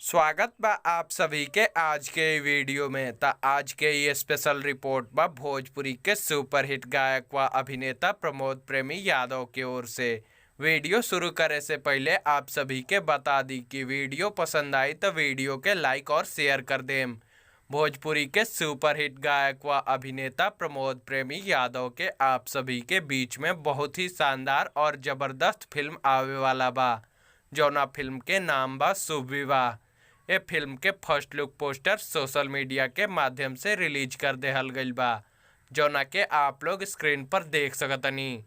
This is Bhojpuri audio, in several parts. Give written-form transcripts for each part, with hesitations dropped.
स्वागत बा आप सभी के आज के इ वीडियो में। त आज के ये स्पेशल रिपोर्ट बा भोजपुरी के सुपरहिट गायक व अभिनेता प्रमोद प्रेमी यादव के ओर से। वीडियो शुरू करे से पहले आप सभी के बता दी कि वीडियो पसंद आई तो वीडियो के लाइक और शेयर कर देम। भोजपुरी के सुपरहिट गायक व अभिनेता प्रमोद प्रेमी यादव के आप सभी के बीच में बहुत ही शानदार और जबरदस्त फिल्म आवे वाला बा, जौना फिल्म के नाम बा शुभ विवाह। ए फिल्म के first look poster social media के माध्यम से रिलीज कर देहल गइल बा, जौना के आप लोग स्क्रीन पर देख सकतनी।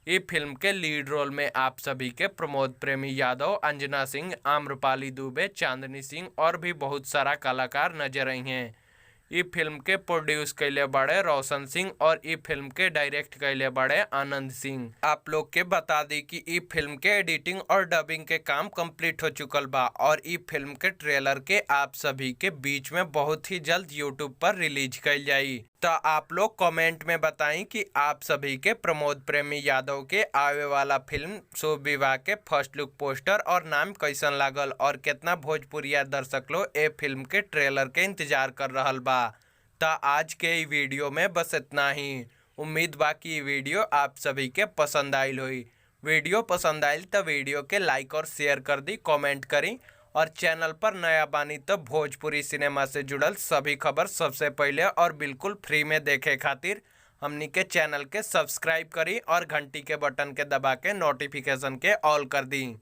इ फिल्म के लीड रोल में आप सभी के प्रमोद प्रेमी यादव, अंजना सिंह, आम्रपाली दुबे, चांदनी सिंह और भी बहुत सारा कलाकार नजर आई हैं। इ फिल्म के प्रोड्यूस कैले बड़े रोशन सिंह और इ फिल्म के डायरेक्ट कैले बड़े आनंद सिंह। आप लोग के बता दी कि इ फिल्म के एडिटिंग और डबिंग के काम कंप्लीट हो चुकल बा और इ फिल्म के ट्रेलर के आप सभी के बीच में बहुत ही जल्द यूट्यूब पर रिलीज कैल जाई। तो आप लोग कमेंट में बताई कि आप सभी के प्रमोद प्रेमी यादव के आवे वाला फिल्म शुभ विवाह के फर्स्ट लुक पोस्टर और नाम कैसन लागल और कितना भोजपुरिया दर्शक लोग ए फिल्म के ट्रेलर के इंतजार कर रहल बा। त आज के इ वीडियो में बस इतना ही। उम्मीद बा कि इ वीडियो आप सभी के पसंद आइल होई। वीडियो पसंद आइल तो वीडियो के लाइक और शेयर कर दी, कमेंट करी और चैनल पर नया बानी तो भोजपुरी सिनेमा से जुड़ल सभी खबर सबसे पहले और बिल्कुल फ्री में देखे खातिर हमनी के चैनल के सब्सक्राइब करी और घंटी के बटन के दबा के नोटिफिकेशन के ऑल कर दी।